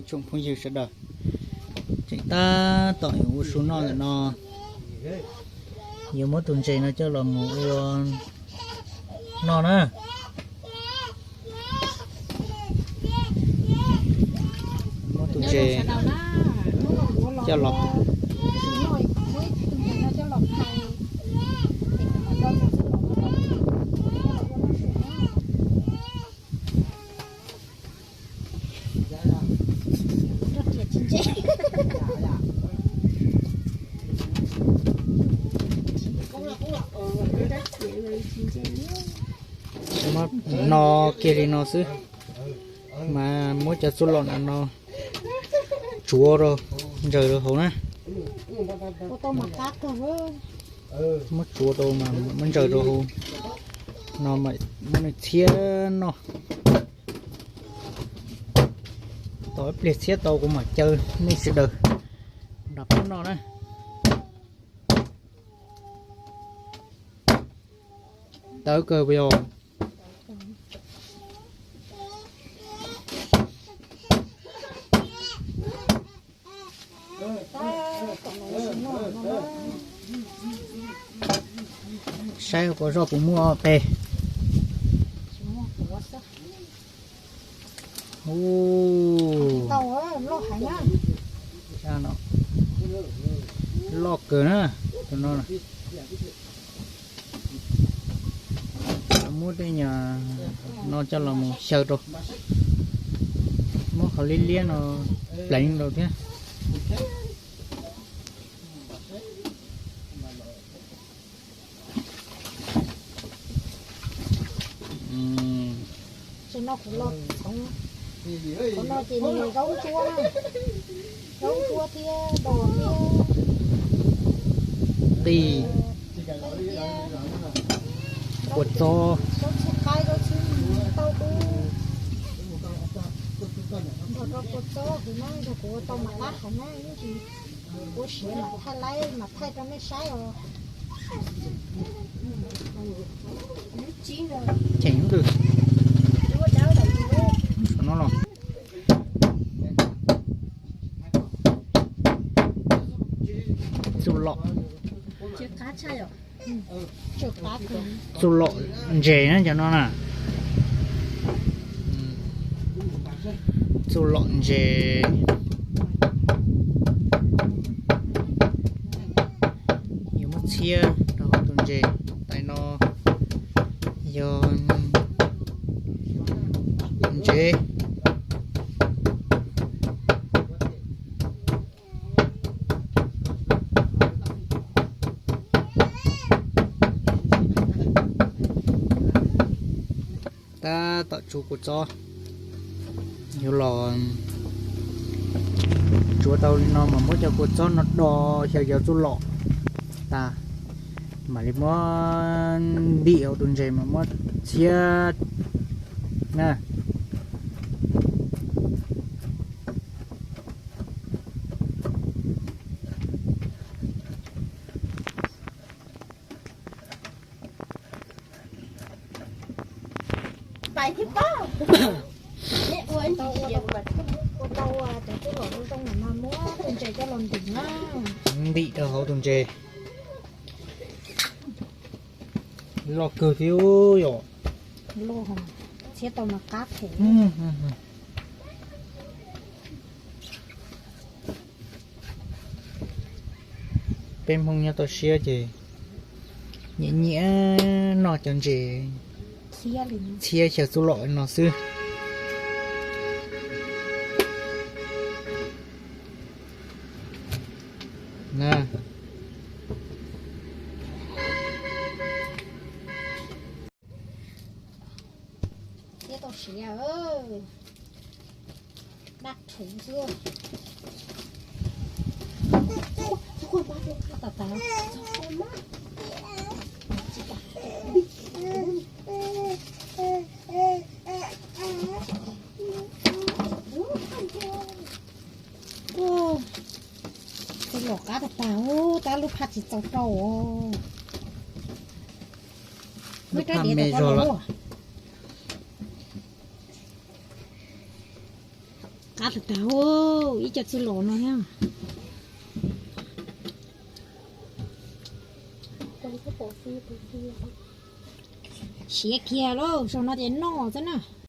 Tsoom phooj ywg sawv daws, tseem tab tom yuav ua su noj ntawm no, yuav muab tus ntses no coj los mus ua noj na. Muab tus ntses coj los Muab hno kiag li no xwb, mas muab cov txuj lom no tsuav rau, ntsaws rau hauv na. Muab tsuav rau mas muab ntsaws rau hauv no, muab nws txhiab noj. Tos ib pliag txhiab tau kuv mam caw nej sawv daws nrog peb noj na. Tawv kawg puas yog? Saib hauv zoj puas muaj pes. Loj kawg na, tus no. Muab tej nyuag no coj los mus xyaw rau, muab qhov liab liab no pleev rau thiab. Qhov no ces nws yog zaub ntsuab, zaub ntsuab thiab dos thiab qij, kua txob, zaub txhwb qaib, zaub txhwb tauj dub, nrog rau kua txob hauv na, yog kuv ua tau mas qab heev na, ib ntsis kuv siav mam thaij laib mam thaij rau nej saib os. Cheem ntws no los. Txuj lom, txuj lom ntses na cov no na. Txuj lom ntses. Yuav muab txhiab rau hauv tus ntses. Tais no yog ntses. Tab tom tsuav kua txob, yuav los tsuav tau li no mas muab cov kua txob no do xyaw cov txuj lom tas, mam li muab ntim hauv tus ntses mas muab txhiab na. Ua tau cov txuj lom zoo zoo mas muab tus ntses coj los ntim na. Ntim rau hauv tus ntses. Loj kawg thiab yom. Loj, txhiab tau mas qab phem. Peb Hmoob nyob toj siab ces nyiam nyiam noj cov ntses txhiab xyaw txuj lom no xwb. Txiab tau siav, daj rhuv xwb. Tus lom qab tag tag, tab lub phaj tsis txaus rau. Lub phaj me zog lawm. Qab tag tag, ib co txwj los no thiab. Siav kiag lauj, zaum no ces noj xwb na.